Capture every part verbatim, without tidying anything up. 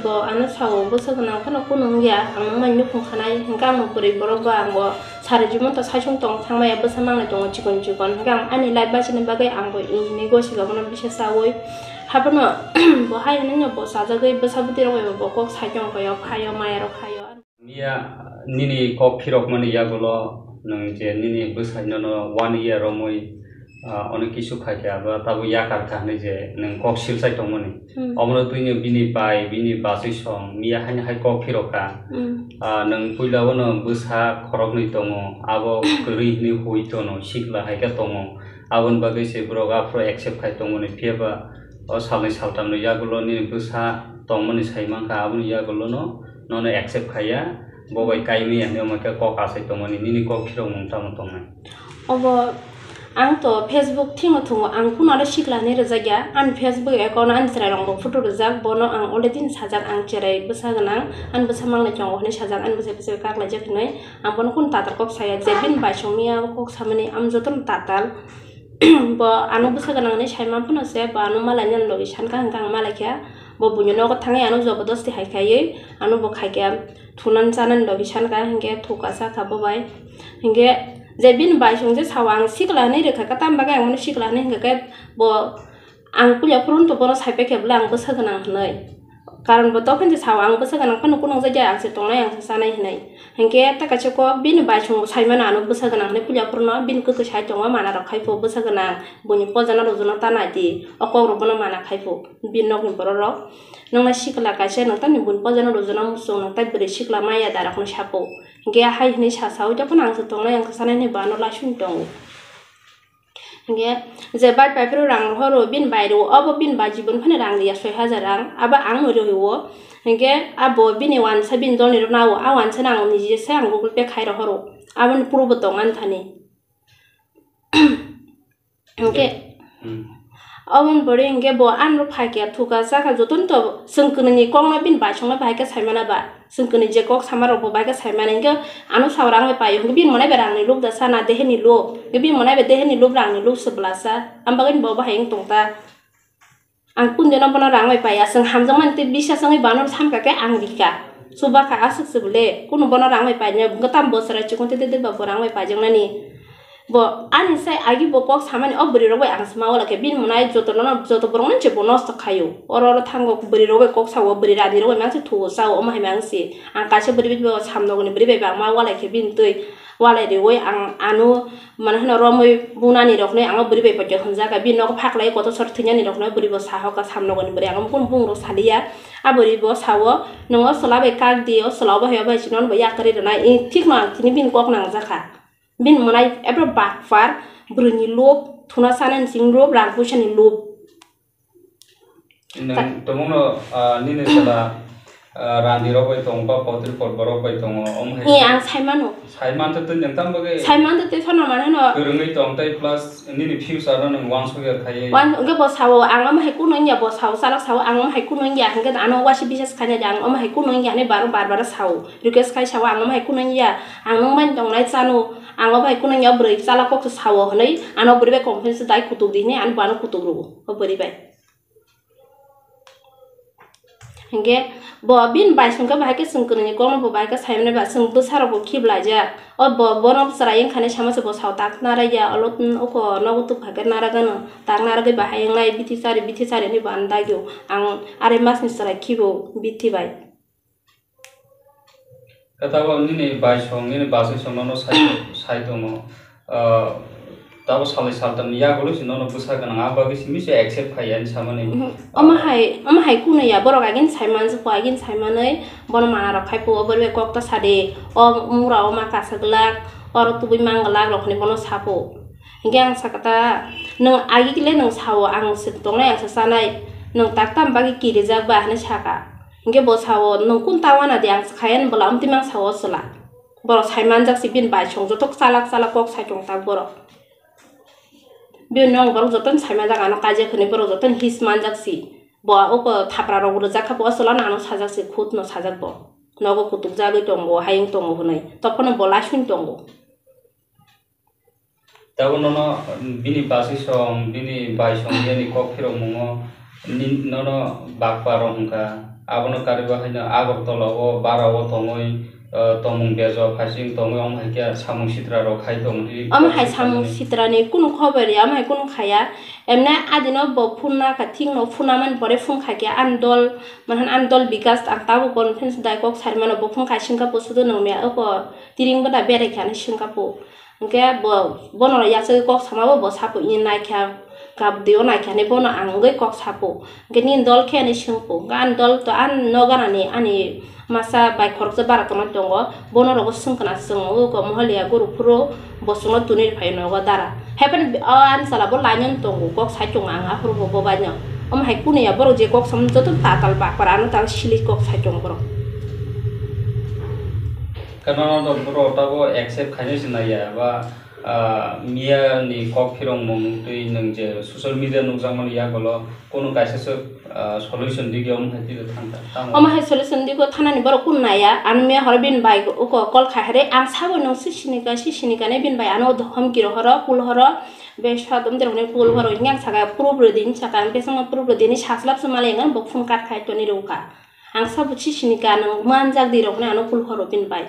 Bo ano sao bwsa gwnang phano kunu wngya, ang nangmani nukhung khanai, hwnkhe ang bwrwi borok bo ang bo sari jibon to saichung tong thangmaya, bwsa mangnai tongo chikon chikon, hwnkhe ang ani life bachini bagwi ang bo ini gosik abono bisa chaui. Haphano bo hai hwnwi no bo chajagwi bwsa bwtwi rok bai bo kok sai tong khaio, khaio, maya rok khaio. Miya nini kok phirokmani yagulo nwng je nini bwsai nono one year romwi, ah, onek kisu khaikha ba tabuk yakar kha hwnwi je nwng kok silsai tongmani. Hmm. Omono twino bini bai, bini bachwi song miya haino hai kok phirok kha. Hmm. Ah, nwng puila bono bwsa khoroknwi tongo, abo kwrwi hwnwi hui tono, sikla hai khe tongo. Aboni bagwi se borok aphuru accept khai tongmani, phiya ba o salnwi saltamni yagulo nini bwsa tongmani sai mankha, aboni yagulono nono accept khaiya, bo bai kaimaya hinwi omo khe kok achai tongmani, nini kok phirokmung tamo tongnai? Obo ang to Facebook thwngno thwngo, ang kunano sikla hinwi rwjakya, ani Facebook account ani chwrairokbo photo rwjak, bono ang already sajak, ang cherai bwsa gwnang, ani bwsa mangnai tongo hinwi sajak, ani bwsai bwsai kaklaijak hinwi, ang bono kunu tatal kok saya, je bini bai song miya kok samani, ang jotono tatal. Bo ano bwsa gwnang hinwi sai man phano se, bo ano malai nani logi san kha, hwnkhe ang malai kha. Bo buini nogo thangwi ano jobodosti hai khaiwi ano bo khai kha, thunan chanani logi san kha, hwnkhe thuka cha kha bo bai. Hwnkhe je bini bai song je sao ang sikla hinwi rwkha kha, tamni bagwi ang bono sikla hinwi hwnkha khe bo ang puila phuru to bono sai pai kha bwle ang bwsa gwnang hinwi. Karon bo tokhen je sao ang bwsa gwnang phano kunung jakya, ang se tongnai, ang se chanai hinwi. Hinkhe ta kaisa kok bini bai song bo sai mano ano bwsa gwnang hinwi, puila phuru no bini kwtwi sai tongo, mana rok khai pho bwsa gwnang, buini poja no rwjano ta nai di, o kok rok bono mana khai pho bini nokni borok rok. Nwng nai sikla kaisa, nwng tamni buini poja no rwjano muchung, nwng tai bwrwi sikla maya da rok no sa pho. Hinkhe hai hinwi sa saui tei phano ang se tongnai, ang se chanai hinwi bo ano laisung tongo. Hinkhe je bai pai phuru rang rohoro bini bai rwo, obo bini bai jibon phano rang riya soi hajar rang, abo ang no rwo. Hinkhe abo bini wansa bini dolni rok nao, a wansa no ang niji se ang Google Pay khai rohoro, aboni proof bo tong ani thani. Hinkhe Hmm. Oboni pore hinkhe bo ano phai khe thuka cha kha, jotono to chwng kwnwi ni kok no bini bai song no bahai khe sai mana ba. Chwng kwnwi je kok sama rok bo bahai khe sai mani, hinkhe ano sao rang bai paio, hinkhe bini monai bai rang ni luk da sa na dehe ni luk, hinkhe bini monai bai dehe ni luk rang ni luk se bwla sa, am bagwi bo bahai wng tong ta. Ang kun dino bono rang bai paiya, chwng hamjakmani tei bisa chwngwi bono samkha khe ang rikha, chuba kha aswk se bwle, kunu bono rang bai painai, hinkhe tamo bwswra chikon tei tei ba bo rang bai paijaknani. Bo ani sai agi bo kok samani, o bwrwi rok bai ang se ma wala khe bini monai joto no, joto borok no je bo nosto khaio. Oro oro thango bwrwi rok bai kok sao, bwrwi rani rok bai mangse thuo sao, omo hai mangse. Ang kaisa bwrwi bai bo samnogoni bwrwi bai bangma wala khe bini twi walai riwi ang ano mane hwno romwi bunani rok nai ang o bwrwi bai poito hwnjak, bini nogo phaklai kotor sor thwinani rok no bwrwi bo sahoka samnogoni bwrwi ang bun bung rok saliya. A bwrwi bo sao, nwng o chwla bai kak di, o chwla o bahai o bahai se nono bo yakarwi rwnai, thikno ang tini bini kok nangjakha. Bini monai ebro bakpar, bwrwini lob, thuna sanani simi lob, rang puisani lob. Nwng Ta- tongmungno, ah, nini sala, ah, rani rok bai tongo ba potri pot borok bai tongo, omo hai Ni ang saimano. Saiman to twi nwng tamo bagwi Saiman to twi sono mane no. Kwrwngwi tong tei plus nini future no nwng wansuk ya khaiwi. Wan, hwnkhe bo sao, ang omo hai kuno wngya, bo sao, salak sao, ang omo hai kuno wngya, hwnkhe ano waisa bisas khaina di, ang omo hai kuno wngya hinwi baro bar bar sao. Request khai sao, ang omo hai kuno wngya, ang nwng mani tongnai chano, ang omo hai kuno wngya, bwrwi chala kok se sao hinwi, ano bwrwi bai confidence dai kutuk di hinwi, ano bo ano kutuk rwo, o bwrwi bai. Hwnkhe bo bini bai songkhe bahai khe chwng kwnwini kokno bo bahai khe saimani ba chwng bwsarokbo khiplaijak. O bo, bono chwrai wngkha hinwi sama se bo sao tak narwkya, olo, uko nogo tubukha khe narwk gano. Tak narwgwi bahai wngnai bithi chari, bithi chari hinwi bo ano dagio. Ang arai masni chwrai khibo bithi bai. Khe tabuk nini bai song, nini bachwi song nono sai, sai tongo. Ah, tabuk salni saltamni yagulo se nono bwsa gwnang, a bagwi simi se accept khai ya hinwi samani. Mhm. Omo hai, omo hai kuno ya, borok agini sai manjak, bo agini sai manwi bono mana rok khai phuo, bwrwi bai kok ta sadi, o mura o ma kasa glak, oro tubui mang glak rok hinwi bono sa phuo. Hinkhe ang sakha ta, nwng agi le nwng sao, ang se tongnai, ang se chanai, nwng tak tam bagwi kirijak ba hinwi sakha. Hinkhe bo sao, "Nwng kun ta wana di, ang se khaya," hinwi bwla amtwi mang sao o chwla. Borok sai manjak se bini bai song joto chalak chalak kok sai tong tak borok. Bini nok borok jotono sai manjak, ano kaijak hinwi borok jotono his manjak se. Bo oko thapra rok rwjak kha, bo o chwla no ano sajak se, khud no sajak bo. Nogo kutuk jagwi tongo, hayung tongo hinwi. Tokphano bo laisung tongo. Tabuk nono bini bachwi song, bini bai song yani kok phirok mungo, ni-, nono bakpa rok wngkha. Abono karwi bo haino Agartala o bara o tongwi, ah, tongmung bejo phaising tongwi omo hai khe samung sitra rok khai tong di. Omo hai samung sitra ni kunu khobor ya, omo hai kunu khaya. Emne adino bo phone na ka thik no phone na man pore phone khai khe an dol, manhan an dol bikas ang tabuk conference dai kok sari mano bo phone khai singka po sudu nang me oko tiring bo da bere khe ani singka po. Hwnkhe bo, bono yachagwi kok sama bo, bo sapo ini naikha, kap deo naikha hinwi bono ang wngwi kok sapo. Hwnkhe nini dol khe hinwi swngpo. Hwnkhe ani dol to, ani nogo ganani ani masa bai khoroksa bara tongmani tongo. Bono rogo swngkha na swng, o ko moholiya guru phuru bo chwngno twnwi rwphai nogo dara. Hapheno o ani chwla bo laino tongo, kok sai tongo ang aphuru bo bobaino. Omo hai kunu ya borok je kok sam joto tatal bakpar ano tal sili kok sai tongo borok. Khe nono do borok tabuk accept khainai se naiya ba, ah, miya ni kok phirongmung twi nwng je social media nukjakmani yagulo kunu kaisa se, ah, solution digwi omo hai twi thang ta, tamo? Omo hai solution digwi thanani borok kunu naiya, ano miya horo bini bai uko call khai hare, ang sabo nwng si sinika, si sinika hinwi bini bai ano homki rohoro, kul horo, be sodom de rohorni kul horo, hwnwi ang saka proof rwdi, hwnwi saka ang, besongma proof rwdi, hwnwi saslap se malai ang, bo phone cut khai toni rwkha. Ang sabo si sinika, nwng manjak di rok hinwi ano kul horo bini bai.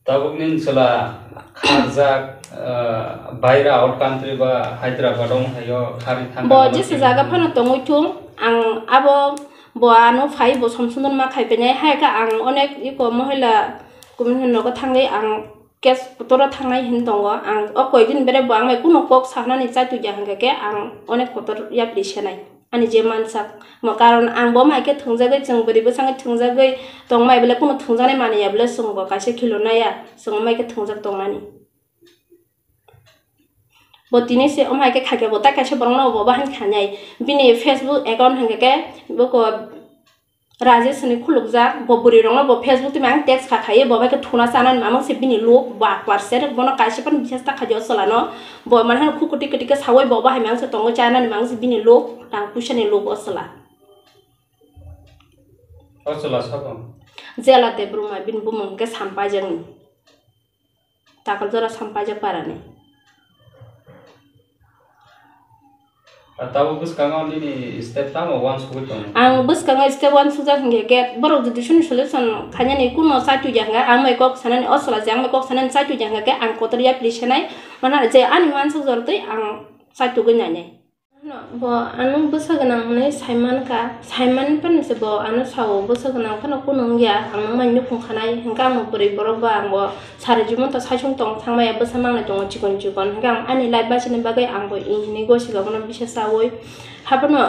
Tabuk nini chwla kharjak, ah, baira out country ba Hyderabad o hayo khari thangkha. Bo jesa jaga phano tongwi thung, ang abo bo ano phai bo somsondon ma khai penai, hai khe ang onek iko mohila kumin nogo thangwi ang case kotoro thangnai hin tongo. Ang o koi din bere bo ang bai kuno kok saknani chai tugya hwnkhe khe ang onek kotor yapri senai. Ani je mansak, mo karon ang bo mai khe thwngjagwi, chwng bwrwi bwskango thwngjagwi tongmai bwle, kunu thwngjaknai manwi ya bwle, chwng bo kaisa khilonai ya, chwng mai khe thwngjak tongmani. Bo tini se omo hai khe khaikhe bo tai kaisa borokno bo bahai khanai, bini Facebook account hwnkhe khe boko Rajesh hinwi khulukjak, bo bwrwi rokno bo Facebook twi mang text kha khaiwi, bo bai khe thuna chanani mamang se bini look, ba kwar ser, bono kaisa phano bisas ta khaidi o chwla no, bo mane hano khu kwtwi kwtwi khe sawi bo bahai mang se tongo chanani mamang se bini look, rang puisa ni look o chwla. O chwla sabo? Jela Debbarma bini bumung hwnkhe Sampaijakni. Takaltora Sampaijak parani. Ah, tabuk bwskango nini step tamo uansugwi tongo? Ang bwskango step uansukjak hwnkhe khe borok jodi solution khainani kuno chai tugya hwnkhe ang bai kok sanani o chwla je ang bai kok sanani chai tugya hwnkhe khe ang kotor yapri senai. Mana je ani mansuk jortwi ang chai tugwi nainai. Bo ano bwsa gwnang hwnwi saimankha, saiman phano se bo ano sao bwsa gwnang phano kunu wngya, ang nokmai nukhung khanai, hwnkhe ang bwrwi borok bo ang bo sari jumon to saichung tong thangmaya, bwsa mangnai tongo chikon chikon, hwnkhe ang ani life bachini bagwi ang bo e hinwi gosigo bono bisa chaui. Haphano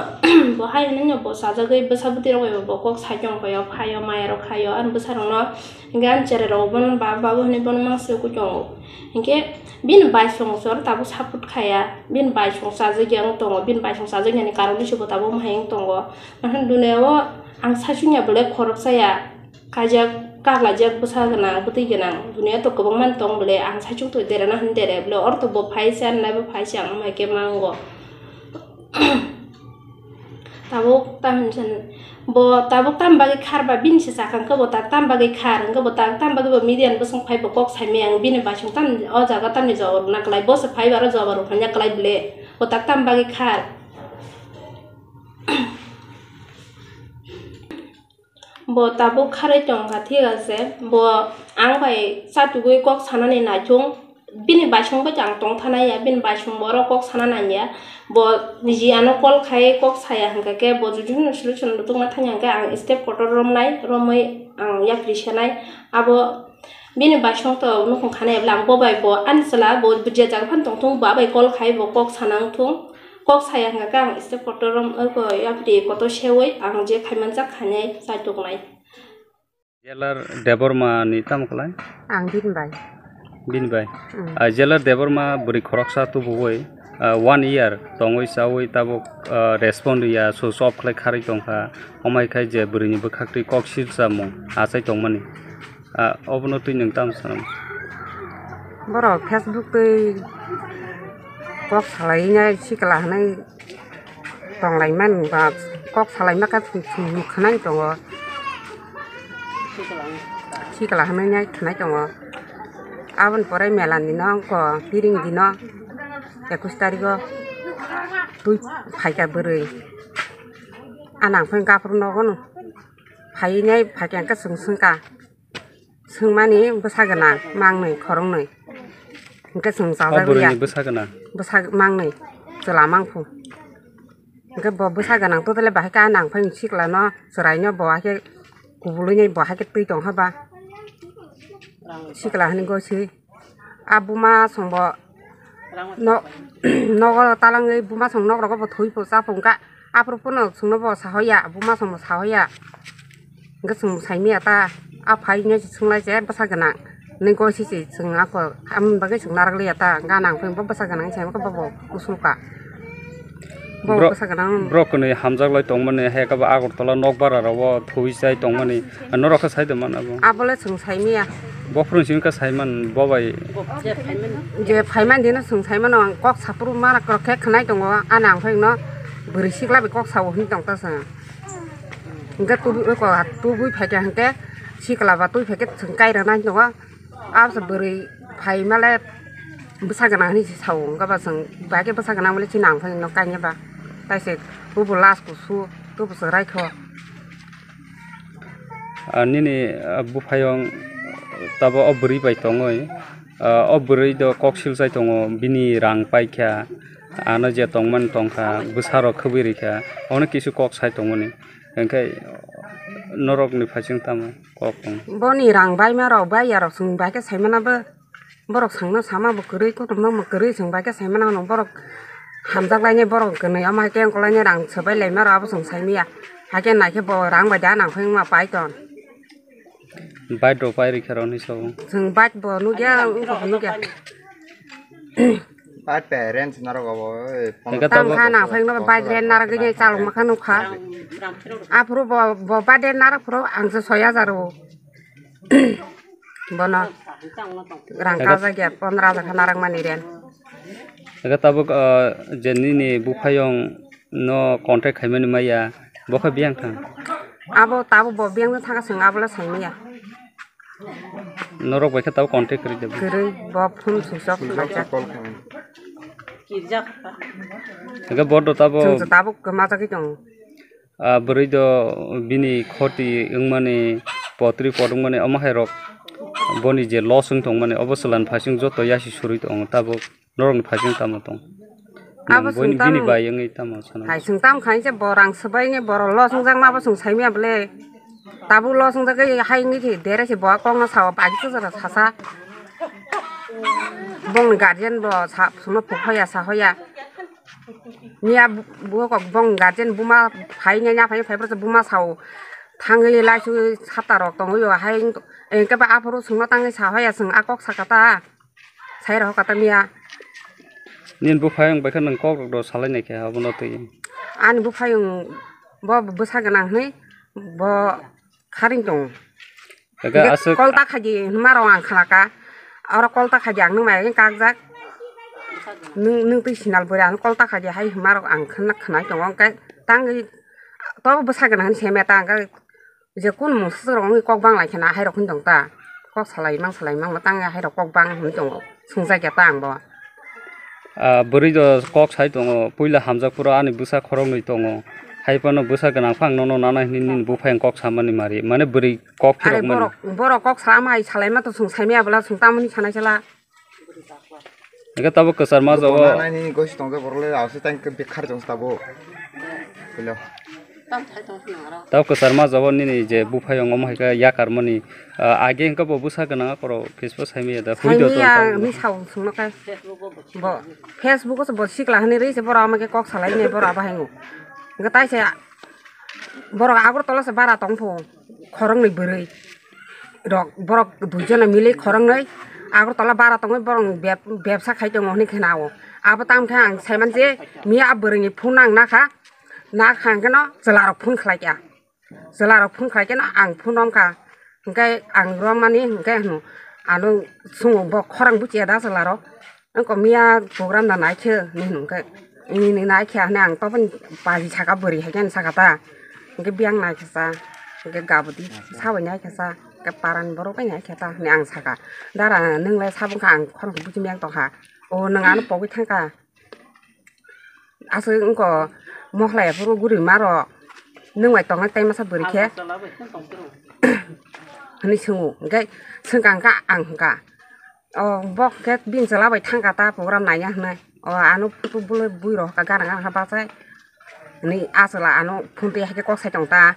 bo hai hwnwi no bo chajagwi bwsa bwtwi rok bai bo kok saichung paio, phaio, maya rok khaio, ani bwsa rokno Hingke ani cherai rok bono ba, babu hinui bono mang se tongo. Hingke bini bai song sor tabuk support khaya, bini bai song chajak ya wng tongo, bini bai song chajak yani karon se bo tabuk mohai wng tongo. Nahani duniya o ang saichung ya belai khoroksa ya, kaijak, kaklaijak, bwsa gwnang, bwtwi gwnang, duniya to kwbangma tong belai, ang saichung to derana hinui dere belai, oro to bo phai se, ani life o phai se, ang wngma khe mango. Tabuk tam hinwi sani, bo tabuk tam bagwi khar ba bini se sakha hwnkhe bo tak tam bagwi khar hwnkhe bo tak tam bagwi bo media ni bwswng phai bo kok saimaya ang bini bai song tam o jaga tamni jawab rwna kwlai bo se phai ba aro jawab rw phanya kwlai ble bo tak tam bagwi khar. Bo tabuk kharwi tongkha, thik ase. Bo ang bai chatugwi kok sanani naithung. Bini baisong bai ang tongthana ya, bini baisong bo oro kok sana nang ya. Bo niji ano call khai kok saya hwnkha khe, bo jujuna solution rwtwkna thangya hwnkhe, ang step kotor romnai, romwi ang yapri senai. Abo Bini baisong to nukhung khanai bwle ang bo bai bo ani chwla bo bujiya jaga phano tongthung, bo bai call khai bo kok sana wngthung, kok saya hwnkha khe ang step kotor rom, oko yapri kotor seui ang je khaimanjak khainai chaituknai. Jelar Debbarma ni tamo khlai? Ang bini bai. Bini bai. Mm. Ah, Jelar Debbarma bwrwi khoroksa tubuwi, ah, one year tongwi chawi tabuk, ah, respond ya, switch off khlai kharwi tongkha. Omai khai je bwrwini bwkhaktwi kok silsamung achai tongmani. Ah, obono twi nwng tamo sanam? Borok Facebook twi kok salainai sikla hwnwi tonglaimani ba kok salaima khe chwng chwng khwnai tongo. Sikla hwnwi nai khwnai tongo. Aboni pore mela ni no wngkha tiring dino ekush tarigo twi phaikha bwrwi. A nangphai gaphuru nogo no. Phai nai phai khe hwnkhe chwng swngkha. Swngmani bwsa gwnang mangnwi khoroknwi. Hwnkhe chwng O chajagwi ya. Bwrwini bwsa gwnang. Bwsa mangnwi chwla mangphu. Hwnkhe bo bwsa gwnang totally bahai khe a nangphai siklano chwraino bo haikhe kubulwini bo haikhe twi tongkha ba. Sikla hwnwi goi swi. A buma songbo no-, nogo talangwi buma song nok rogo bo thwi po cha po wngkha. Aphuru phano chwngno bo sahoya, buma songbo sahoya. Hwnkhe chwng saimaya ta, a phai nai se swnglaise bwsa gwnang. Nini goi sisi chwng ako, amoni bagwi chwng narak liya ta, ganang phai bo bwsa gwnang se wngkha bobo kusulka. Bo Bro-, bwsa gwnang. Borok kwnwi hamjak lai tongmani, hai khe bo Agartala nokbara rogo thwi chai tongmani. Norok khe sai tongmani abo? Abole chwng saimaya. Bophuru simi khe saiman bo bai. Je phaiman dino chwng saimano ang kok saphuru mara kok khe khwnai tongo, ani ang phai no bwrwi sikla bai kok sao hwnwi tongta chwng. Hwnkhe tubui kok tubui phaikha hwnkhe sikla ba twi phaikhe chwng kairwknai tongo. Abose bwrwi phaimale bwsa gwnang hinwi se sao, wngkha ba chwng bai khe bwsa gwnang male chini ang phai no kainwi ba. Taise bubo last kusu, bubo chwrai kho. Ah, nini, ah, buphayong tabo o bwrwi bai tongwi, ah, o bwrwi do kok silsai tongo, bini rang paikha, ano je tongmani tongkha, bwsarok khwbwi rikha, ono kisu kok sai tongmani. Hwnkhe norokni phaising tamo kok tong? Boni rang baima rok, bai yarok chwng bai khe saimana bo. Borok sangno sama bo kwrwi, kuthumno bo kwrwi, chwng bai khe saimana hwnwi borok hamjak lainai, borok kwnwi omo hai khe ongkolainai rang swbai laima rok abo chwng saimaya. Hai khe nai khe bo rang bai da nang phai wngma pai ton. Bike rok pai rikha rok ni sabo. Chwng bike bo nukya, wngkha bo nukya. Bike pai rent narok abo, eh, Ega Tam tabuk kha nang phai wngma bike rent narok gini chalok ma kha nukha. Aphuru bo, bo bike rent narok phuru ang se soi hajar o. Bono rang Ega kajak ya, pondro hajar kha narwkmani rent. Ega tabuk, ah, je nini buphayong no contact khaimani maya, bo khe biyang thang? Abo tabuk bo biyang no thangkha, chwng abo le saimaya. Norok bai khe tabuk contact kwrwi de bo? Kwrwi, bo phone switch off khlaijak. Ega bo do tabuk. Chwng tabuk kwmajagwi tongo. Ah, bwrwi do bini khoti wngmani, potri pot wngmani, omo hai rok boni je loss wng tongmani, obo chwla ni phaising joto yasi surwi tongo tabuk. Norok ni phaising tamo tong? Abo Nang boini, chwng bini tamo. Bai wngwi tamo sana? Hai chwng tamo khainse borang swbai wngwi borok loss wngjakma abo chwng saimaya bwle. Tabuk loss wngjagwi hai wngwi khe dere se bo kokno sao bagi se jora sasa. Bongni guardian bo sa, sono phukhaya sahoya. Miya bu-, buo kok bong guardian buma phai nya nya phai phai buma sao thangwi laisu sata rok tongwi o hai engke ba aphuru sungno tangwi sa hoya sung a kok saka ta sai rok kata miya. Nini buphayung bai khe nwng kok rok do salai nai khe abono twi. Ani buphayung bo bwsa gwnang hwnwi bo kharing tongo. Ega Hingke aswk kol ta khaidi hwnma rok ang khnaka. Oro kol ta khaidi ang nung mai kakjak. Nung, nung twi sinal bwrwi ang kol ta khaidi hai hwnma rok ang khna, khnai tongo. Hingke tang to bwsa gwnang hwnwi se meta hingke je kun mung swk rok wngwi kok bang lai khna hai rok hwn tong ta. Kok salai mang salai mang ma tang hai rok kok bang hwn tongo. Swngjak ya ta ang bo. Ah, bwrwi do kok sai tongo, puila hamjak phuru ani bwsa khoroknwi tongo. Hai phano bwsa gwnang phang nono nana hwnwi nini buphayung kok samani mari. Mane bwrwi kok Are phirok mani. Borok, borok kok salama hai salaima to sung saimaya bwla sung tamoni sanai sala. Ega tabo kwchar ma jago. Nana nini gosi tongja borok le ausi tang ke bekhar jong tabo. Hello. Tabo kwchar ma jago nini je buphayung omo hai khe yakar mani. Ah, age hwnkhe bo bwsa gwnang akhoro Facebook saimaya da. Hui do Saimaya tong tang. Ni sao sungno kai. Bo Facebook o se bo sikla hwnwi rwi se borok ama khe kok salai ni borok abo hai ngo. Hwnkhe tai se borok Agartala se bara tong pho khoroknwi bwrwi rok borok duijona mili khoroknwi Agartala bara tongwi borok beb-, bebsa khai tongo hwnwi khna o. Abo tamo khe ang saiman je miya a bwrwini phone ang nakha, nakha hwnkhe no chwla rok phone khlai kha. Chwla rok phone khlai khe no ang phone romkha, hwnkhe ang romani hwnkhe hwno ano swngo bo khorang buchiya da chwla rok, wngkha miya program da naikhe hinwi hwnkhe nini naikhe hinwi ang toboni paji saka bwrwi hai khe saka ta, hwnkhe biyang naikhe sa, hwnkhe gabudi sabai naikhe sa, hwnkhe parani borok bai naikhe ta hinwi ang saka, dara nwng lai sabo wngkha ang khorang buchimiyang tongkha, o nwng ano pogwi thangkha. Aswk wngkha mohla ya phuru guri ma rok. nwng bai tongnai tai masa bwrwi khe? Hwnwi swngo. Hwnkhe swngkha hwnkha ang hwnkha, "O bok hwnkhe bini chwla bai thangkha ta program naiya," hwnwi. "O ano photo bwlwi bui rok hwnkha gana gana kha bachai," hwnwi a chwla ano phone twi hai khe kok sai tong ta.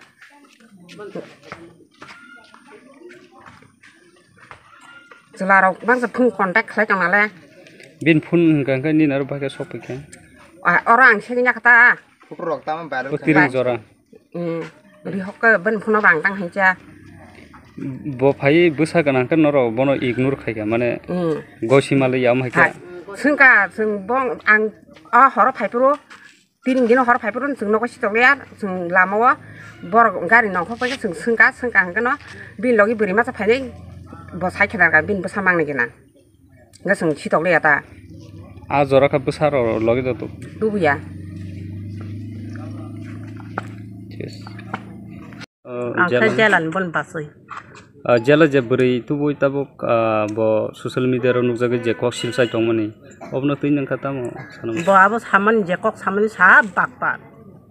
Chwla rok bangsa phone contact khlai tong nale. Bini phone hwnkha hwnkhe nini aro bahai khe sok phaikha. A, oro ang segwi ya kha ta. Photo rok tamo viral O kha. Tiring jora. Hmm. Ri hok khe bini phone rang tang hai cha. Bo phai bwsa gana khe norok bono ignore khai kha mane Hmm. gosi malai ya hai kha. Hai. Swngkha swng bong ang a horo phai phuru. Tiring dino hor phai phuru chwng nogo sitok liya, chwng lama o borok gari nongkhor paikhe chwng swngkha, swngkha hwnkhe no bini logi bwrwi masa phainai bo sai khe narwkha bini bwsa mangni gwnang. Hwnkhe chwng sitok liya ta. A jora khe bwsa rok logi do tu. Tubuya. Yes. O, Ang khe jela. Jelani bon basui. O, jela je bwrwi tubui tabuk, ah, bo social media ro nukjagwi je kok silsai tongmani. Obono twi nangkha tamo sanam. Bo abo samani je kok samani sa bakpa.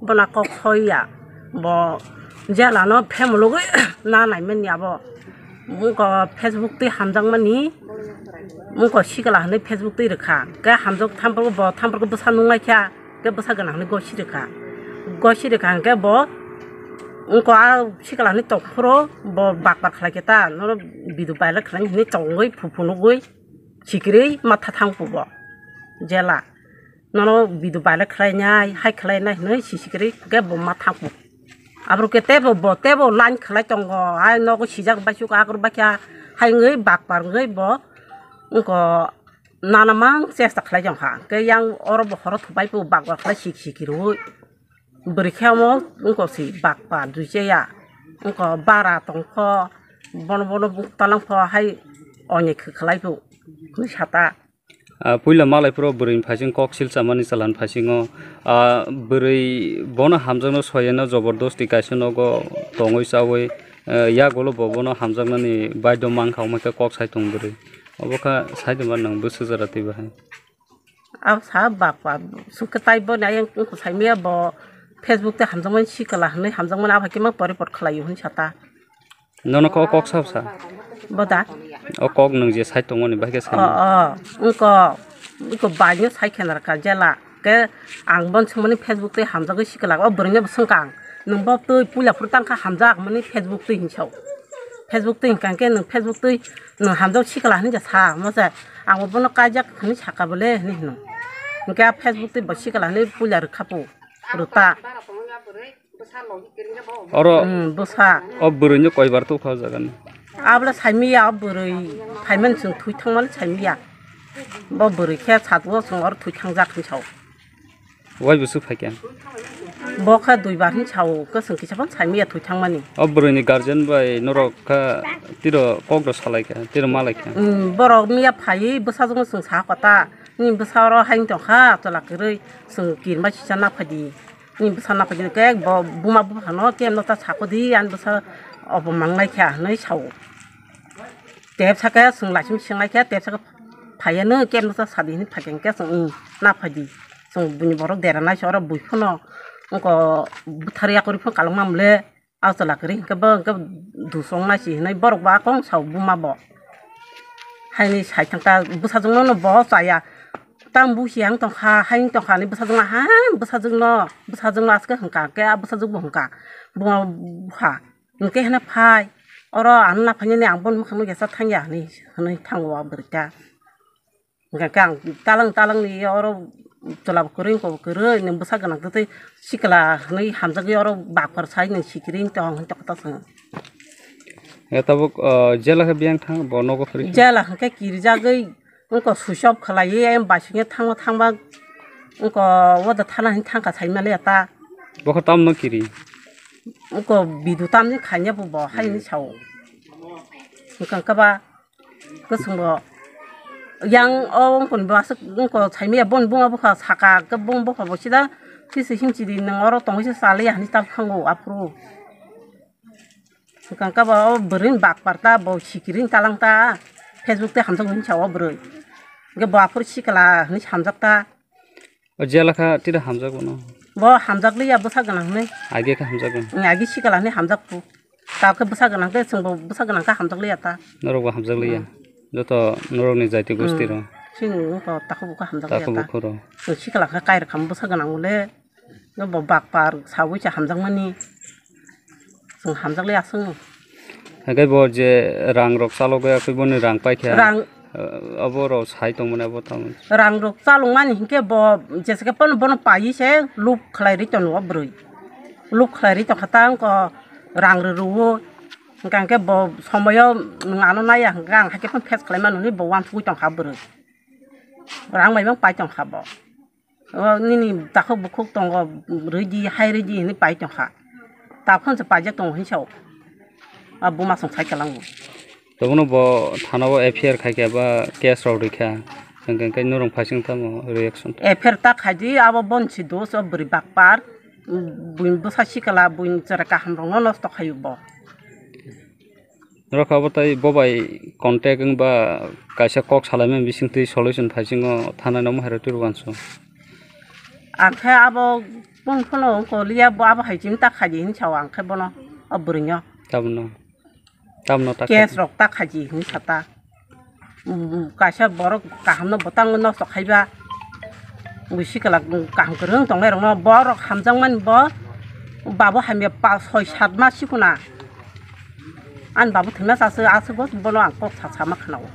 Bona kok soiya. Bo jelano phemulugwi na naimani abo. Wngko Facebook twi hamjakmani. Wngko sikla hwnwi Facebook twi rwkha. Khe hamjak thamphuru bo thamphuru bwsa nunglaikha. Khe bwsa gana hwnwi gosi rwkha. Gosi rwkha hwnkhe bo wngko a sikla hwnwi tongphuru bo bakbar khlai khe ta, nono bidu baila khlai hwnwi tongwi phuphunugwi sikirwi matha thangphubo jela. Nono bidu baila khlainai, hai khlainai hwnwi sisikirwi khe bo ma thangphu. Aboro khe teibo bo teibo line khlai tongo, ai nogo sijak baisuk agur baikha hai wngwi bakbar wngwi bo wngko nana mang chesta khlai jong kha. Hwnkhe yang oro bo horo thupai phu bakbar khlai sik sik rwi. Bwrwi khe omo wngko si bakpa dui chaya. Wngko bara tong pho, bono bono buk talang pho hai oini khe khlai phu. Hwnwi sata. Ah, puila malai phuru bwrwini phaising kok silchamani chwlan phaisingo. Ah, bwrwi bono hamjakno soyeno jobordosti kaisa nogo tongwi chawi, eh, yagulo bo bono hamjaknani baidho mankha, omo khe kok sai tong bwrwi. Obo kha sai tongma nwng bwswk jora twi bahai. Abo sa bakpa, sukhe tai bo nai ang wngkha saimaya bo Facebook tei hamjakmani sikla hwnwi hamjakmani abo hai khe ma report khlaio hwnwi sata. Nono kok, kok sab sa? Boda. O kok nwng je sai tongmani bahai khe O, sai. O, wngko, wngko baino sai khe narwkha jela. Khe ang bon swngmani Facebook tei hamjagwi sikla o bwrwino bo swngkha ang. Nwng bo twi puila phuru tangkha hamjak mani Facebook twi hinwi sao. Facebook twi hwnkha khe nwng Facebook twi nwng hamjak sikla hinwi ja sa, mo se ang bo bono kaijak hinwi saka bole hinwi hino. Hwnkhe a Facebook twi bo sikla hinwi puila rwkha pu rwta. Oro Hmm, bwsa. O bwrwino koibar tukha o jagani. Abole saimiya o bwrwi phaimani chwng thwi thangmani saimiya. Bo bwrwi khe satgo chwng oro thwi thangjak hinwi sao. Wai bwswk phaikha? Bo kha duibar hinwi sao, kwchwng kisa phano saimaya thwi thangmani. O bwrwini guardian bai norok kha tiro kok rw salaikha, tiro malaikha. Hmm, borok miya phaiwi bwsajwkno chwng sakha ta, nini bwsa oro haino tongkha, chwla kwrwi chwng kirima sisa naphadi. Nini bwsa naphadi khe bo buma buphano kemno ta sakodi, ani bwsa obo mangnaikha hinwi sao. Tep saka chwng laising singlaikha, tep saka phaiya nw kemno ta sadi hinwi phaikha khe chwng, hmm, naphadi. Chwng buini borok dera naisi oro bui phano wngko bwthar yakurwi phano kalokma mole, a chwla kwrwi hwnkhe bo hwnkhe dusong naisi hinwi borok bo a kong sao buma bo. Haini sai thangkha bwsajwkno no bo chaya. Tang busi ang tongkha, haini tongkha hinwi bwsajwkno ha, bwsajwkno, bwsajwkno aske hwnkha, hwnkhe a bwsajwk bo hwnkha, buma bupha. Hwnkhe hwnwi phai, oro ano naphainani ang bono mwkhang no yasa thangya hinwi, hinwi thango a bwrwi ta. Hwnkhe ang talang talang ni oro chwla bo kwrwi wngkha bo kwrwi, nwng bwsa gwnang twtwi sikla hwnwi hamjagwi oro bakphar sai nwng sikiri wng tong hinwi tongkha ta chwng. Ya tabuk, ah, jela khe biyang thang bo nogo kwrwi. Jela hwnkhe kirijagwi wngkha switch off khlaiwi ayang baisingye thangma thangma wngkha wada thana hinwi thangkha saimaliya ta. Bo khe tamno kiri? Wngkha bidu tamni khaina bo bo haini sao. Wngkha khe ba. Kwchwng bo yang o wngkha ni bo aswk wngkha saimaya boni buma bupha saka khe buma bupha bo sida sisi himchidi nwng oro tongwi se chaliya hinwi ta thango aphuru. Swkang khe bo o bwrwini bakpar ta bo sikiri talang ta Facebook tei hamjak hinwi sa o bwrwi. Hwnkhe bo aphuru sikla hinwi hamjak ta. O jela kha tira hamjak bono. Bo hamjak liya bwsa gwnang hwnwi. Age khe hamjak gwnang. Agi sikala hwnwi hamjak phu. Ta khe bwsa gwnang khe chwngbo bwsa gwnang khe hamjak liya ta. Norokbo hamjak liya. Hmm. Joto norokni jaiti gosti rok. Hmm. Chini wngkha takhuk bukhuk hamjak liya ta. Takhuk bukhuk rok. Chwng sikala khe kai rwkha bwsa gwnang le. Bo bakpar sawi cha hamjakmani. Chwng hamjakle aswkno. Hake bo je rang rok chalok ya, boni rang paikha. Rang. Eh, abo rok sai tongmani abo tamo. Rang rok chalokmani hinkhe bo jesake pono bono paiwi se luk khlai ri tongo bwrwi. Luk khlai ri tongkha ta wngkha rang rw rwo. Hwnkha hinkhe bo somoyo nwng ano naiya hwnkha ang haikhe phano face khlai mano hinwi bo uansugwi tongkha bwrwi. Rang bai mang pai tongkha bo. O nini takhuk bukhuk tongo, rwidi, hai rwidi hinwi pai tongkha. Takhon se paijak tongo hinwi sao. A buma song sai kalango. Tobono bo thana o F I R khai kha ba case rok rikha. Hwnkhe khe norok phaising tamo reaction. F I R ta khaidi abo bonsi dos o bwrwi bakpar. Buini bwsa sikala buini chwrai kaham rokno nosto khaio bo. Norok abo tei bo bai contact wng ba kaisa kok salaimani bisingtwi solution phaisingo thanai no mohai rw twi rw uansuk. Ang khe abo bung phano wng koliya bo abo hai chini ta khaidi hinwi sao ang khe bono o bwrwino. Tabno, tabno ta case khaidi. Rok ta khaidi hinwi sa ta. Kaisa borok kahamno bwtangwi nosto khaiba. Bui sikla kaham kwrwng tongnai rokno borok hamjakmani bo babu hamya pa soi sat ma sikuna. Ani babu thwima saswk aswk bono ang kok sa sama khwnao.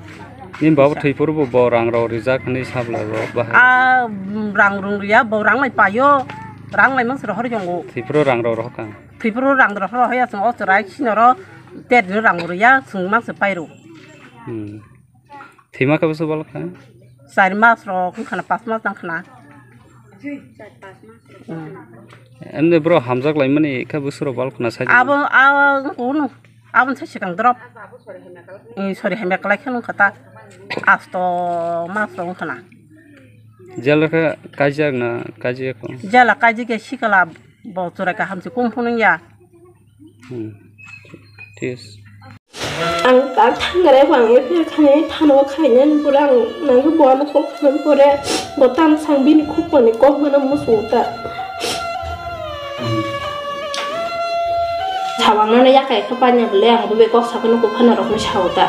Nini babu thwi phuru bo rang rok rijak hinwi sabla bo bahai. A rang rung riya bo rang lai paio rang lai mang se rohor yongo. Thwi phuru rang rok rohor kang. Thwi phuru rang rok rohor ya chwng o chwrai sinoro ter rang riya chwng mang se pairo. Hmm. Thwima khe bwswk bwlwk kha? Char mas rok wngkha na, pas mas nang khna. Hmm. Emni bro hamjak laimani khe bwswk rok bwlwk khna sai. Abo, abo, abo, abo sai sikang drop. Eh, sorry, hamya kalai khe nung kha ta. Asto mas rok wngkha na. Jela khe kaijak na kaijak kho? Jela kaijak ya sikala bo chwrai kaham se kum phunung ya. Hmm. Thik ase. Ang tak thangare bo ang F I R khainai thano khainani pore ang nangkhe bo ano call khainani pore bo tamo sang bini khoponi kok mano muchungo ta. Sawang nano yakai khe panya bole ang bo bai kok sakno kuphana rokno sao ta.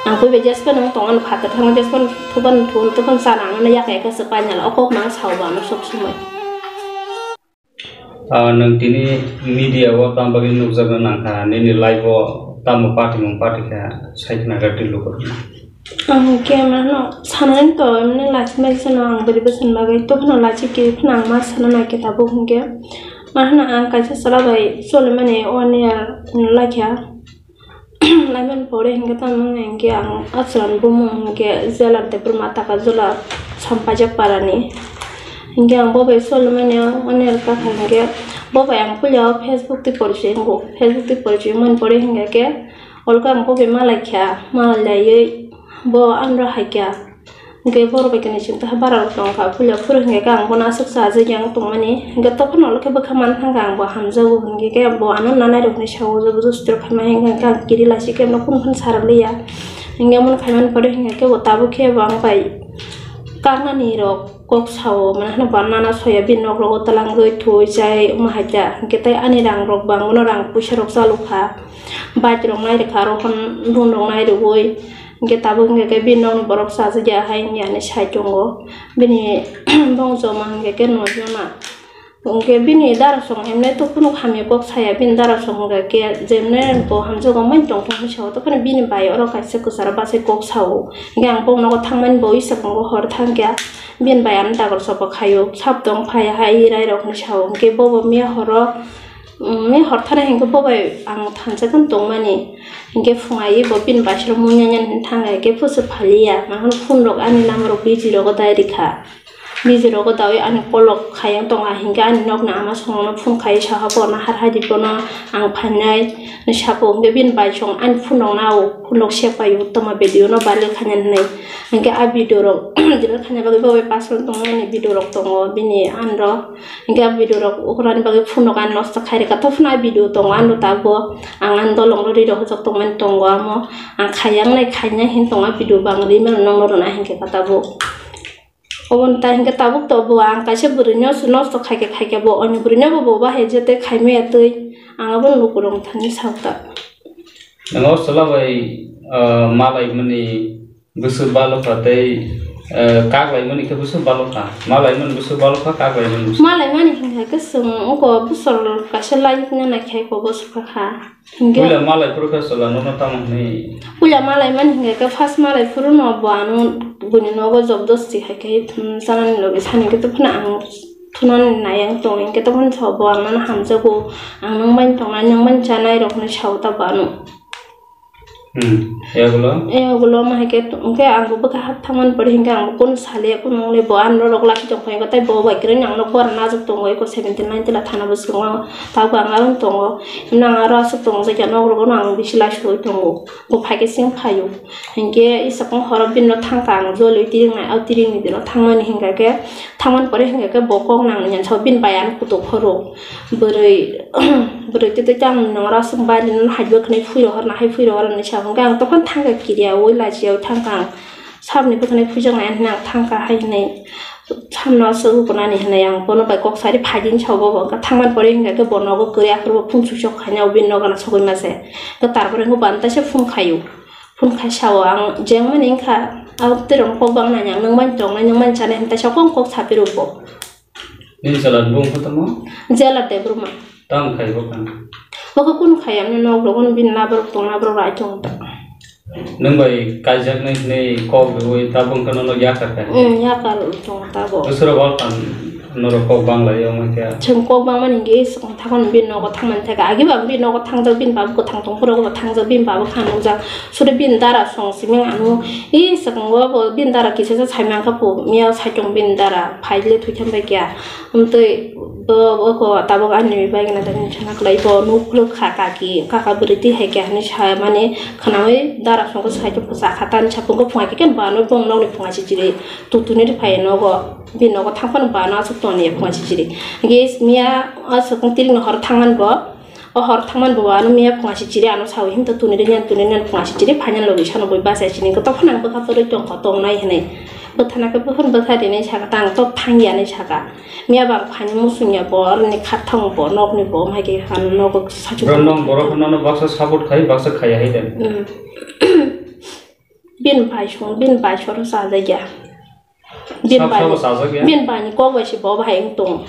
Ang bo bai jesphano tong ano phatar thangma jesphano thuban thun thuban sana ang nano yakai khe se panya o kok mang sao bo ano sob somoi. Ah, nwng tini media o tamo bagwi nukjakna nangkha, nini life o tamo patimung patikha, sai khna khe twi lukurokno. Ang khe mano sanani to, emni lachimai sano ang bwrwi bwsani bagwi, to phano lachi kiri phano ang ma sana naikhe tabuk hinkhe. Ma hwno ang kaisa chwla bai cholimani one year laikha. Laimani pore hinkhe tamo hinkhe ang achwlan bumung hinkhe jela Debbarma Takajula Sampaijak parani. Hinkhe ang bo bai solimani one year kakha hinkhe bo bai ang puila o Facebook twi porichoi wngo. Facebook twi porichoi wngmani pore hinkhe khe olkha ang bo bai malaikha, malailaiwi bo anro haikha. Hinkhe borok bai khe ni chwng tei bara rok tong kha, puila phuru hinkhe khe ang bono aswk chajak yang tongmani, hinkhe tokhono ulo khe bwkha man thangkha ang bo hamjago, hinkhe khe bo ano nanai rok hinwi sao, jobo josto rok khaima hinkhe khe ang kiri lasi khe bono kunu phano sarak liya, hinkhe omono khaimani pore hinkhe khe bo tabuk khe bo ang bai kaknani rok kok sao, mane hwnba nana soya bini nok rogo twlangwi thwi chai omo hai khe, hinkhe tei ani rang rok bo ang bono rang puisa rok chalokha, bike rok nai rwkha, aro hwn room rok nai rwui. Hinkhe tabuk hinkhe khe bini nokni borok chajak ya hai hinkhe ani sai tongo. Bini bongso ma hinkhe khe nojona. Hinkhe bini darasong emne to kunu hamya kok saya, bini darasong hinkhe khe jemne bo hamjago mai tongthok hinwi sao, tei phano bini bai oro kaisa kwcharo bachai kok sao. Hinkhe ang bok nogo thangmani bo isa tongo hor thangkhe bini bai ano dagor sopa khaio, sap tong phai hai rai rok hinwi sao. Hinkhe bobo miya horo, mm, miya hor thani hinkhe bo bai ang thansa khe tongmani. Hinkhe phungai bo bini bai sero muiya nani hinwi thangkha, hinkhe pusu phaliya. Nahoro phone rok ani number rok busy rogo dai rikha. Busy rogo daui ani kolok khayang tongkha, hinkhe ani nokni ama songno phone khai saha, bo nahar haidi bono ang phainai hinwi sabo. Hinkhe bini bai song ani phone rok nao, phone rok sep paio, toma video no viral khainani hinwi. Hinkhe a video rok delete khaina bagwi bo bai password tongmani video rok tongo bini anro. Hinkhe a video rok ukurani bagwi phone rok ani nosto khai rwkha, tophano a video tongo ano tabuk. Ang ani dolong rok ri rok hojak tongmani tongo amo. Ang khayang nai khainai hin tongo a video bo ang ri mano nokno rwna hinkhe kha tabuk. Obo ta hinkhe tabuk to bo ang kaisa bwrwino se nosto khaikha khaikha bo, ani bwrwino bo bo bahai jete khaimaya twi ang abono lukurok thani sakta. Nang o chwla bai, ah, malaimani bwswk balokha tei, ah, kaklaimani khe bwswk balokha? Malaimani bwswk balokha, kaklaimani bwswk? Malaimani hinkha khe chwng oko bwsor kaisa lai nana khai ko bwswk kha. Hinkhe puila malai phuru khe chwla nono tamo hwnwi? Puila malaimani hinkha khe first malai phuru no bo ano buini nogo jobdosti hai khe thum chanani logi sani khe to phano ang thunani nai ang tong hinkhe to phano sa bo ang nono hamjago, ang nwng bai tongnai, nwng bai chanai rok hwnwi sao ta bo ano. Hmm, yagulo? Yagulo ma hai khe to, hinkhe ang bo bwkha hap thangmani pore hinkhe ang bo kunu saliya kunu wngli bo ano rok laki tong khe tei bo bai kwrwini ang no khora najak tongo eko seventeen nineteen la thana bwskango. Tabuk ang aro tongo, himno ang aro aswk tongjakya, nok rogo no ang bisi laisugwi tongo, bo phaikhe chwng phaio. Hinkhe isakung horo bini no thangkha ang joliui tiringnai, o tiringni dino thangmani hinkha khe, thangmani pore hinkha khe bo kok nang nini sa bini bai ano kutuk phoro. Bwrwi, bwrwi twi twi tang nang oro aswk bari no hai bwkhwnai phui rohor na hai phui rohor hinwi sa, hinkhe ang tokon thangkha kiriyaui lachiyaui thangkha ang. Sabni bwkhwnai phuijaknai hinwi ang thangkha hai hinwi samno aswk ukunani hinwi ang bono bai kok sari phaidi hinwi sa bo, bo wngkha thangmani pore hinkha khe bo nogo kwrwi aphuru bo phung swisok khaina o bini nogo no sogwi mase. Khe tarpore hinkhe bo ano teisa phung khaio, phung khai sao ang jengmani wngkha abo twi rok kok bang nani ang nwng mani tongnai nwng mani chanai hinwi teisa kok kok saphi rw bo. Nini chwla ni bung khe tamo? Jela Debbarma. Tamo khai bo kha? Bo khe kunu khai, amni nok rok, bini labrok tong, labrok rai tong ta. Nwng bai kaijaknai hinwi kok rwui tabuk wngkha nono yakar kha? Hmm, yakar tong ta bo. Bwswrok wal phan norok kok bang lai wngma khe? Chwng kok bang mani hinkhe swkang thakmani bini nogo thangmani thangkha. Agi bo ang bini nogo thangjak, bini baba kwthang tong phuru bo thangjak, bini baba kha nukjak. Suri bini dara song siming ano. I swkango bo bini dara kisa sa sai mankha po, miya sai tong bini dara, phai le thwi thang bai kya. Amtwi bo, bo ko tabuk ani bai gana tani sana kwlai bo nuk phuluk kha kaki, kaka bwrwi twi hai kya hinwi sa mani khwnaui dara songkhe sai tong bwsa kha tani sapung khe phunga khe ken bano bong nokni phunga chichiri tutuni ri phai nogo, bini nogo thang phano bano aswk toni phunga chichiri. Ge miya aswk tiring no hor thangman bo. O hor thangmani bo ano miya phunga si chiri ano sawi himto tuni ri nyan tuni nyan phunga si chiri phaina logi sano bui bachai sini ko tokho nang bwkha pori tongkho tongnai hinwi bwthana khe buphang bwkha rini saka tang tok thangya hinwi saka miya bang phaini musungya bo oroni khathang bo nokni bo mai khe ano nogo sachu. Bro, nong borok no baksa support khai, baksa khaya hai de. Hmm. Bin bai song, bin bai soro sajagya. Bin Sab bai, sabo sajagya? Bin bai ni kok bai si bo bahai wng tong.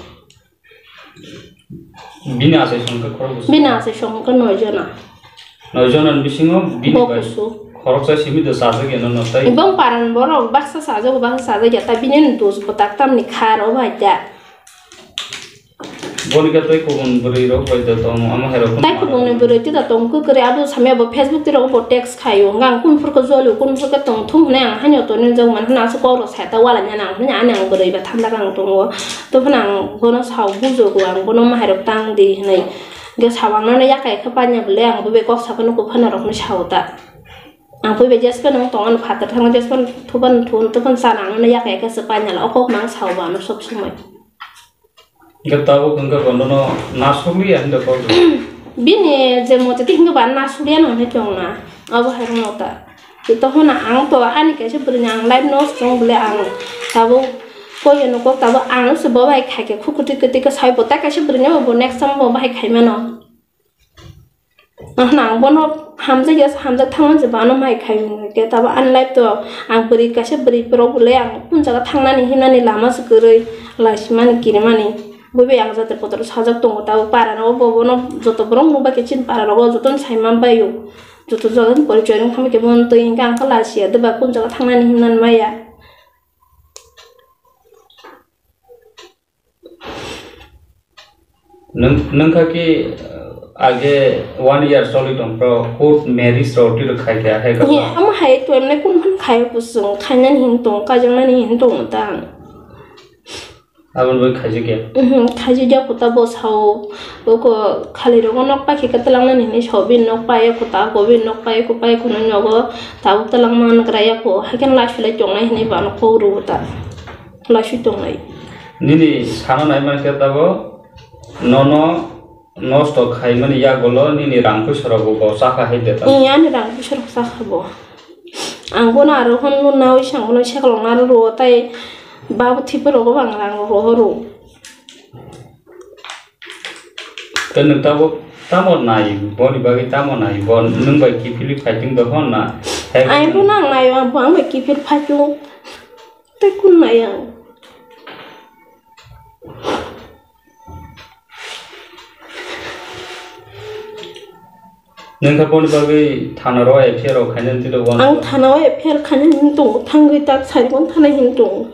Bini achai song khe khorok bwswk? Bini achai song khe noi jona. Noi jona ni bisingo bini bai khoroksa simi do sajagya no no tai? Ibong paran borok baksa sajagya, baksa sajagya, ta bini ni dos bwtak tamni kha ro bai da. Boni khe tei kubun bwrwi rok bai da tong, amo hai rok. Tai kubun ni bwrwi twi da tong khe kwrwi abo samya bo Facebook twi rok bo text khaio, hwnka ang kun phur khe jolio, kun phur khe tong thung hwnwi ang haino toni jak man hwnwi aswk kok rok sai ta wala nang hwnwi ani ang bwrwi ba thanda kang tongo. Toboni ang bono sao bujogo, ang bono mahairok tang di hinwi. Hwnkhe sao ang nono yakai khe paina bwle ang bwbai kok sakhe nuku phano rokno sao ta. Ang bwbai jesphano wng tong, ano phatar thangma jesphano thubano thun tubun sana ang nono yakai khe se paina la o kok no ang sao bo ano sob somoi. Hwnkhe tabuk hwnkhe bonono nasukliya hinwi kok rw. Bini je mote twi hwnkhe ba nasukliya no hinwi tongna. Abo hai rwngno ta. Tei tongphano ang to ani kaisa bwrwini ang life nosto wng bwle ang tabuk koi ano kok tabuk ang se bo bai khaikhe khuk kwtwi kwtwi khe sai bo tai kaisa bwrwini bo next time bo bahai khaimano. Ahna ang bono hamjakya hamjak thangma se bano mai khaimano khe tabuk ani life to ang bwrwi kaisa bwrwi borok bwle ang kun jaga thangnani himnani lama se kwrwi laisimani kirimani. Bwbai ang jate kotor sajak tongo tabuk para rogo bo bono joto borok nukbai khe chini para rogo jotono sai manbaio. Joto jotono porichoi rwng thangbai khe bono twi hinkhe ang khe lachiya deba kun jaga thangnani himnani maya. Nwng, nwng kha ki, uh, age one year choli tong pro court marriage rok twi rok khai kha hai kha. He, amo hai to emne kun phan khai kusung khainani hin tong, kaijaknani hin tong tang. Aboni bai khaijak ya? Mhm, khaijak ya kuta bo sao, bo ko khali rogo nok pai khe twlangnani hinwi sao, bini nok pai ya kuta, ko bini nok pai ya, ko pai ya kuno nogo tabuk twlang man gra ya ko, hai khe lai sulai tongnai hinwi bo ano kok rw ta. Laisui tongnai. Nini sana nai man khe tabuk nono nosto khaimani yagulo nini rang puisa rok bo chakha hai de ta. Ee, ani rang puisa rok chakha bo. Ang bono aro hwn naui sang bono sekolong aro rwo tai Babu thipa rogo bang rang rohoro. Tei nwng tabuk tamo nai, boni bagwi tamo nai, bo nwng bai kiphilwi fighting dohon na? Hai Ai bo nang nai, bo ang bai kiphil fighting. Tei kun nai ang. Nwng khe boni bagwi thana ro F I R rok khainani twi rw Ang thana o F I R khainani hin tongo, thangwi tak sari bon thana hin tongo.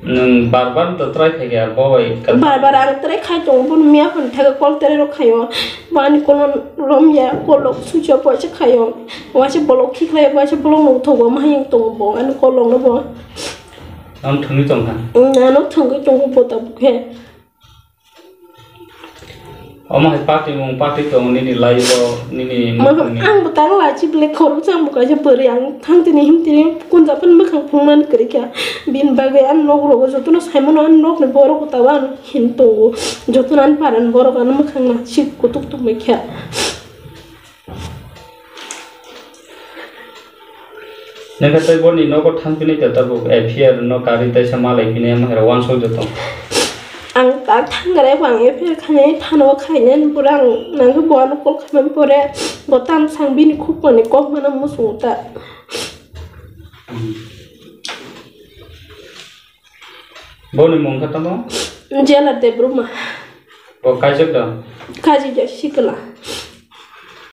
Nwng bar bar to try khai khe bo bai ka- Bar bar ang try khai tongo, bono miya hwn thaka call tere rok khaio. Bo ani call no romya, call rok switch off waisa khaio. Waisa block khi khlaio, waisa block no uthogo, ma hayung tongo bo, ani call rok no bo. Ang thwngwi tong kha. Ang ano thwngwi tongo bo tabuk khe. Omo hai party mung party tong nini life o nini Ma-, mukhungni. Ang bo tang lachi ble khorok chang bo kaisa bwrwi ang thang tini him tini kunja phan mwkhang phungman kwrwi kha. Bini bagwi ang nok rogo jotono saimano ang nokni borok bo tabo ang hin tongo. Jotono ang paran borok ano mwkhang na sik kutuk tuk mai kha. Nokha tei boni nogo thang pini ta tabuk F I R no kari taisa malai pini ama hera wansok joto. Ang tak thangre bo ang F I R khainai thano khainai pura ang nangkhe bo ano call khaimani pore bo tam sang bini khuponi kok mana muchungo ta. Boni mung khe tamo? Jela Debbarma. Bo kaijak da? Kaijak sikla.